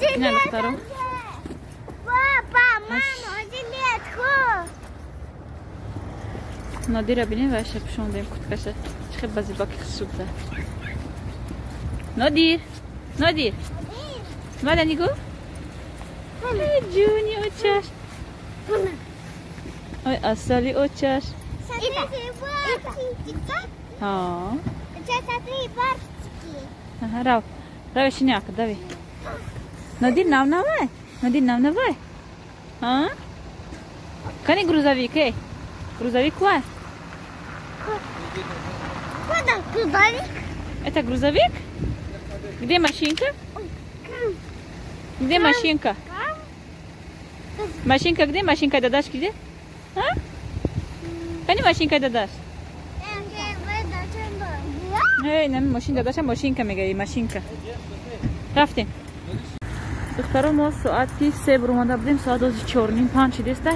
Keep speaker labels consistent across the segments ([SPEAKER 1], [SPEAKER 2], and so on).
[SPEAKER 1] Ина духтаро.
[SPEAKER 2] Папа, мама, жилетку.
[SPEAKER 1] Нодира бинем ва шапшондем куткаша. Чӣ хел базибаки хушрӯ. Нодир, Нодир. Мада нигоҳ. Ҷуни очаш. Ой, асали очаш. Ҳа. Аҳа, рав. Рав шиняк, дави. Нодир нав навай? Нодир нав навай? Ҳа? Кани грузовик, эй? Грузовик куай?
[SPEAKER 2] Куда грузовик?
[SPEAKER 1] Это грузовик? Где машинка? Где машинка? Машинка где? Машинка дадаш где? А? Кани машинка дадаш? Эй, нам машин дадаша машинка мегаи, машинка. Рафтем. Духтаро, мо соати 3 буромада будем, соат 4:30 шидеста.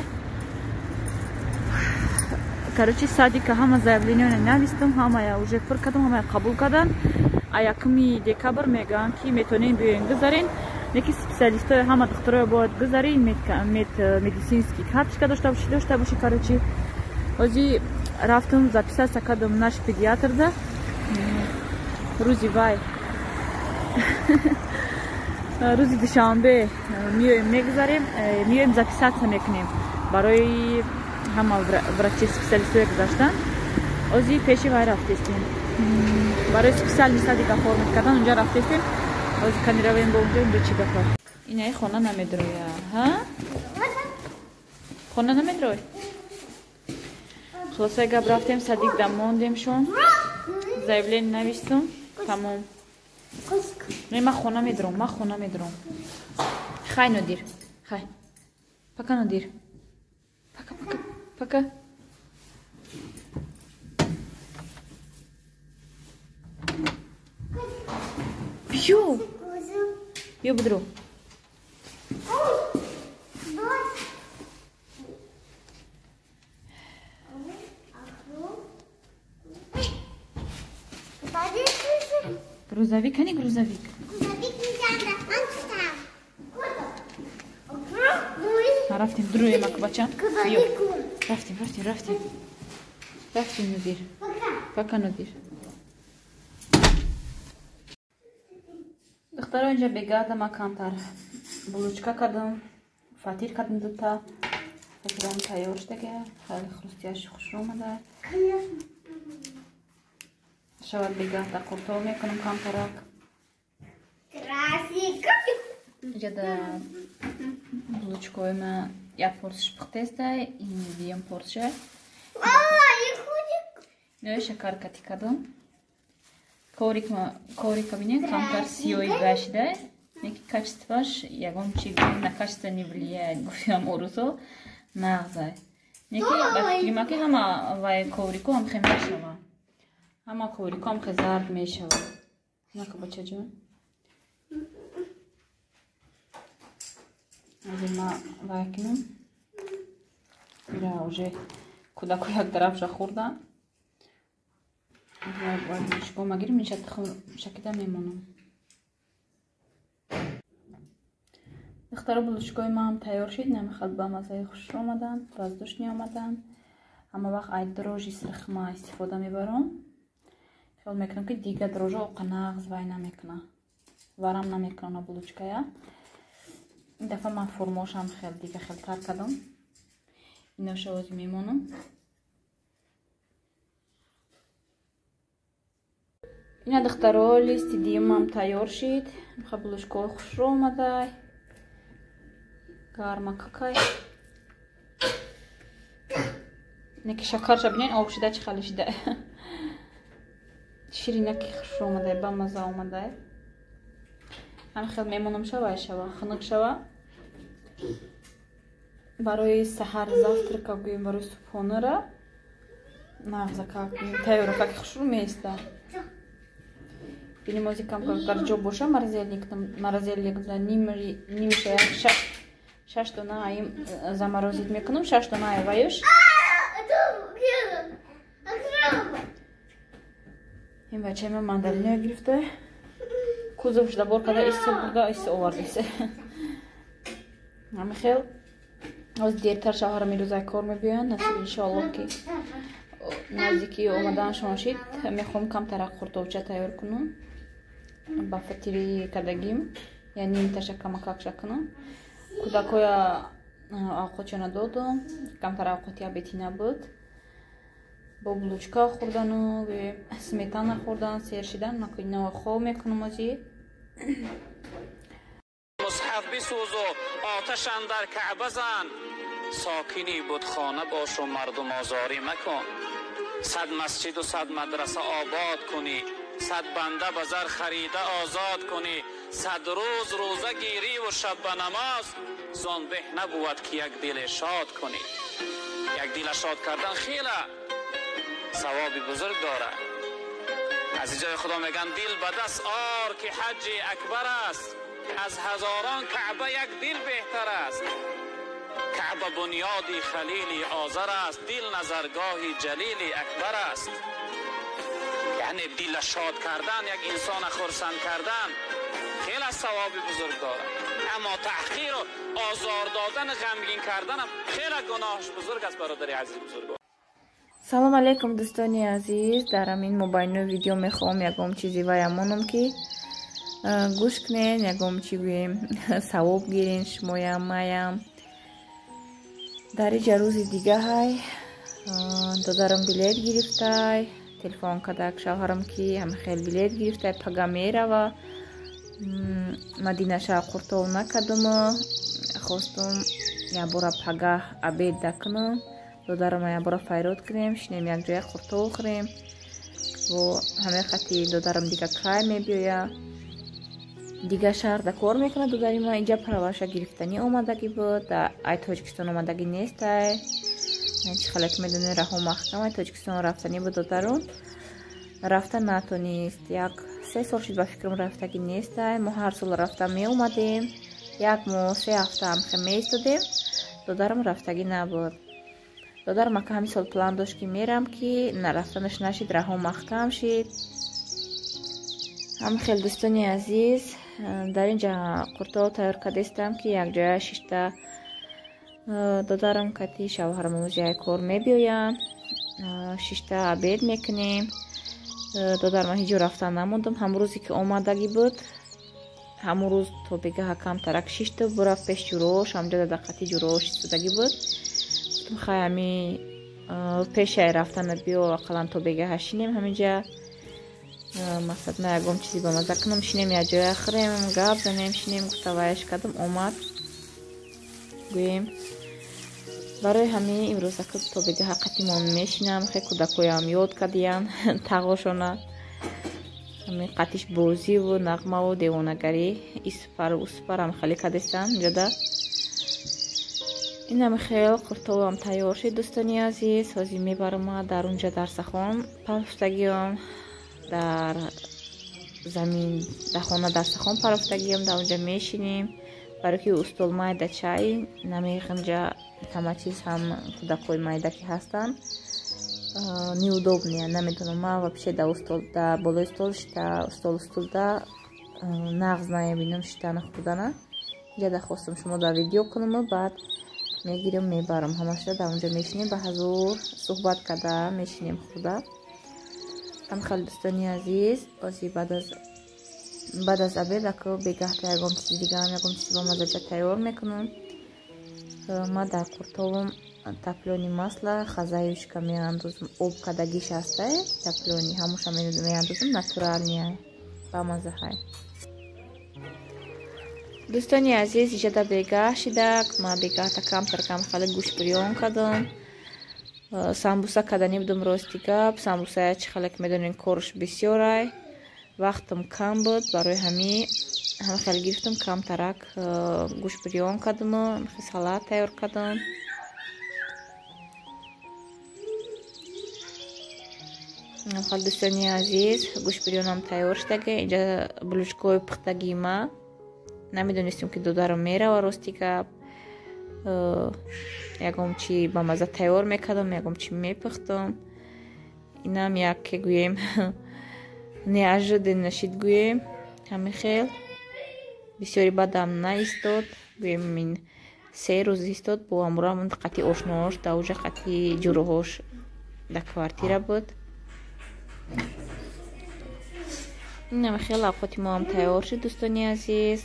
[SPEAKER 1] Короче, садика ҳама заявление навистам, ҳамая уже пур кардам, ҳамая қабул кардан. А 1 декабр мегӯянд, ки метавонем биёем гузарен. Леки специалистҳои ҳама духтароя бояд гузарен, медицинский карточка дошта бошӣ, короче. Ҳози рафтам, записаться кардам наш педиатрда. Рӯзи вай. Рӯзи душанбе миёем мегузарем, миёем записаться мекунем барои ҳама врачи специалистҳое гузаштан. Ози пеши вай рафтестем. Барои специальный садик оформить кардан унҷа рафтестем. Ози кани равем бо унҷа, унҷа чӣ гапа? Инаи хона намедроя, ҳа? Хона намедрой? Хулосаи гап рафтем, садик да мондем шон. Заявление навистум, тамом. Не, ман хона медром, ман хона медром. Хай, Нодир, хай. Пока, Нодир. Пока, пока, пока. Бью! Бью, будру. Грузовик, а не грузовик. Рафтем, друем акбача. Рафтем, рафтем, рафтем. Рафтем, Нодир. Пока, Нодир. Духтаро, инҷа бегардам камтар булочка кардам, фатир кардам дута. Фатирам тайёр шудага, хеле хрустияш хушрӯ омада. Шавад бегарда қуртоб мекунам камтарак. Инҷа да булочкаҳои ма як порсиш пухтеста, ин дуюм порсиша. Инои шакар кати кардам. Коврика бинед, камтар сиёҳи гашида, неки качестваш ягон чи на качество не влияет, гуфтам орусо нағзай. Неки ба фикри ма ки ҳама вай коврико ҳам хе мешава. Ҳама коврико ҳам хе зард мешава. Нака бачаҷон. Ҳозир ма вай кунам. Ира уже кӯдако як тарафша хӯрдан. Бояд магирим, инша тухм шакида мемонам. Духтаро, булочкаҳои маам тайёр шид, намехал ба маззаи хушрӯ омаданд, воздушный омаданд. Ҳама вақт ай дрожжи сирхма истифода мебарам. Хиёл мекунам, ки дигар дрожжа оқа нағз вай намекуна, варам намекунана булочкая. Ин дафъа ман формошам хел дига хелтар кардам. Иноша ози мемонам. Ина духтаро, листи дуюмам тайёр шид. Меха булочкаҳои хушрӯ омадай. Гарма какай. Неки шакарша бинен, об шида чӣ хеле шида. Ширинаки хушрӯ омадай, ба маза омадай. Ҳам хел мемонам шава, шава, хунук шава. Барои саҳар завтрака гӯем, барои субҳонара нағза как тайёра как хушрӯ меиста. Бинем ози кам гар ҷо боша, морозильник нимша шаш дона аим заморозить мекунам, 6 дона ай ваюш. Ин бачаи ман мандариноя гирифта. Кузовшда бор када исса бурда исса овардисе. Ҳами хел оз дертар шавҳарам ирӯзай кор мебиёянд, насиб иншоаллоҳ ки наздики омаданашон шид, мехоҳам камтарак қуртовча тайёр кунам. Ба фатири кардагим, я нимташа камакакша кунам. Кӯдакоя авқотшона додум, камтар авқоти обедӣ набуд. Бо булочка хӯрдану сметана хӯрдан, сер шидан, инао хоб мекунам озӣ.
[SPEAKER 3] Мусҳаф бисӯзу оташ андар Каъба зан, сокини будхона бошу мардум озорӣ макун. 100 масҷиду 100 мадраса обод кунӣ, 100 банда ба зар харида озод кунӣ, 100 рӯз рӯза гирӣ ву шаб ба намоз, зон беҳ набувад ки як диле шод кунӣ. Як дила шод кардан хеле савоби бузург дорад. Азизои Худо мегӯянд дил ба даст ор ки ҳаҷҷи акбар аст, аз ҳазорон Каъба як дил беҳтар аст. Каъба бунёди Халили Озар аст, дил назаргоҳи Ҷалили Акбар аст. Яъне дила шод кардан, як инсона хурсанд кардан хеле савоби бузург дорад. Аммо таҳқиру озор додан, ғамгин карданам хеле гуноҳаш бузург аст, бародари азиз бузург.
[SPEAKER 1] Салом алейкум дӯстони азиз. Дар ҳамин мобайни видео мехоҳам ягон чизи ваямонам ки гӯш кунен, ягон чи гӯем, савоб гирен шумоям, маям. Дар иҷа рӯзи дигаҳай додарам билет гирифтай, телефон кардак шавҳарам ки ҳама хел билет гирифтай, пага мерава. Мадинаша қуртов накардуму хостум якбора пага обед дакунам. Додарама якбора файрод кунем, шинем якҷоя қуртов хӯрем. Бо ҳамаи қати додарам дига кай мебиёя. Дига шаҳрда кор мекунад додари ма, инҷа праваша гирифтанӣ омадагӣ буд, ай Тоҷикистон омадагӣ нестай. Чи хеле ки медонед, раҳо маҳкам, ай Тоҷикистон рафтанӣ буд додарум. Рафта натонист. 1-3 сол шуд ба фикрам рафтагӣ нестай. Мо ҳар сол рафта меомадем, 1 моҳ 3 ҳафта ҳамхе меистодем. Додарам рафтагӣ набуд. Додарам ака ҳамин сол план дошт ки мерам, ки нарафтанаш нашид, раҳо маҳкам шид. Ҳам хел дӯстони азиз, дар инҷа қуртов тайёр кардастам ки якҷоя шишта додарам кати шавҳарам омӯзияи кор мебиёянд, шишта обед мекунем. Додарам ҳеҷ ҷо рафта намондам. Ҳамон рӯзе ки омадагӣ буд, ҳамон рӯз то бегаҳа камтарак шишту бурафт пеш ҷурош, ҳамҷо дар қати ҷурош истодагӣ буд. Гуфтам хай ҳами пешай рафтана биё, ақаллан то бегаҳа шинем ҳаминҷа. Мақсад ма ягон чизи ба маза кунам, шинем якҷоя хӯрем, гап занем, шинем. Гуфта ваяш кардам, омад. Гӯем барои ҳамин имрӯз ака то бегаҳа қатимон мешинам. Хе кӯдакоям ёд кардиян тағошона. Ҳамин қатиш бозиву нағмаву девонагарӣ, испару успарам хеле кардистан инҷода. Инам хел қуртовам тайёр шид дӯстони азиз. Ҳозир мебарам дар унҷа дарсахон парафтагиём, дар замин дар хона дарсахон парафтагиём, дар унҷа мешинем. Барои ки устол майда чай намехинҷа, ҳама чиз ҳам кӯдакҳои майда ки ҳастанд неудобния, намедонам. Ма вообще да устол, да болои стол шита, стол стулда нағз намебинам шитана хӯрдана. Инҷа да хостам шумо да видео кунам, баъд мегирам мебарам ҳамаша дар унҷа мешинем, ба ҳазур суҳбат карда мешинем хӯрда. Ҳам хеле дӯстони азиз, ози баъд аз обед ака бегаҳта ягон чизи дигаам, ягон чизи ба мазаҷа тайёр мекунам. Ма дар қуртовам топлёни масла хазаюшка меандозам, об кардагиш ҳастай топлёни, ҳамуша меандозам, натуралния ба мазаҳай. Дӯстони азиз, иҷода бегаҳ шидак, ма бегаҳта камтар кам хеле гӯшт бирён кардам. Самбуса кардани будам, рости гап. Самбусая чи хеле ки медонед корш бисёрай, вақтам кам буд, барои ҳамин ҳама хеле гирифтам, камтарак гӯшт бирён кардаму салат тайёр кардам. Хел дӯстони азиз, гӯшт бирёнам тайёр шудаги. Инҷа булучкои пухтагии ма. Намедонистем ки додарам мерава, рости гап. Ягон чи ба маза тайёр мекардам, ягон чи мепухтам. Инам як ке гӯем неожиданно шид гӯем. Ҳамин хел бисёри бадам наистод, гӯем ин 3 рӯз истод бо ҳамроҳам қати ошноҳош, да уҷа қати ҷуроҳош дар квартира буд. Инам хеле авқоти мо ҳам тайёр шуд, дӯстони азиз.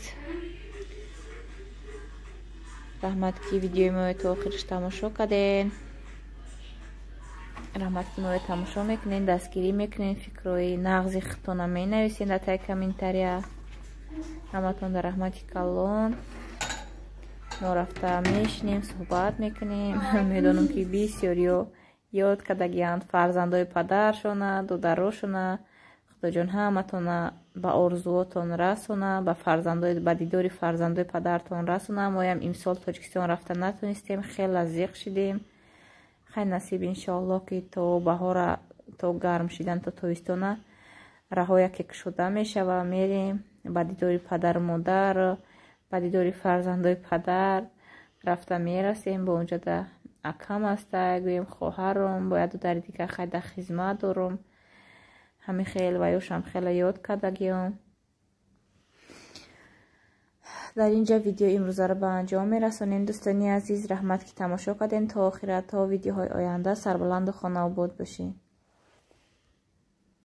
[SPEAKER 1] Раҳмат, ки видеои моро то охираш тамошо карден. Раҳмат, ки моро тамошо мекунен, дастгирӣ мекунен, фикрҳои нағзи худтона менависен дар таи комментария. Ҳаматон дар раҳмати калон. Мо рафта мешинем, суҳбат мекунем. Медонам, ки бисёриё ёд кардагианд фарзандои падаршона, додарошона. Худоҷон ҳаматона ба орзуотон расона, ба фарзандои, ба дидори фарзандои падартон расона. Моям имсол Тоҷикистон рафта натонистем, хеле зиқ шидем. Хай, насиб, иншоаллоҳ, ки то баҳора, то гарм шидан, то тобистона раҳо яке кушода мешава, мерем ба дидори падару модар, ба дидори фарзандои падар рафта мерасем. Бо онҷа да акам аста, гӯем хоҳаром, бояд додари дигар хай дар хизмат дорум. Ҳамин хел ва ёшам хеле ёд кардагиём. Дар инҷа видеои имрӯзаро ба анҷом мерасонем, дӯстони азиз. Раҳмат, ки тамошо кардем то охира. То видеоҳои оянда сарбаланду хонаобод бошед.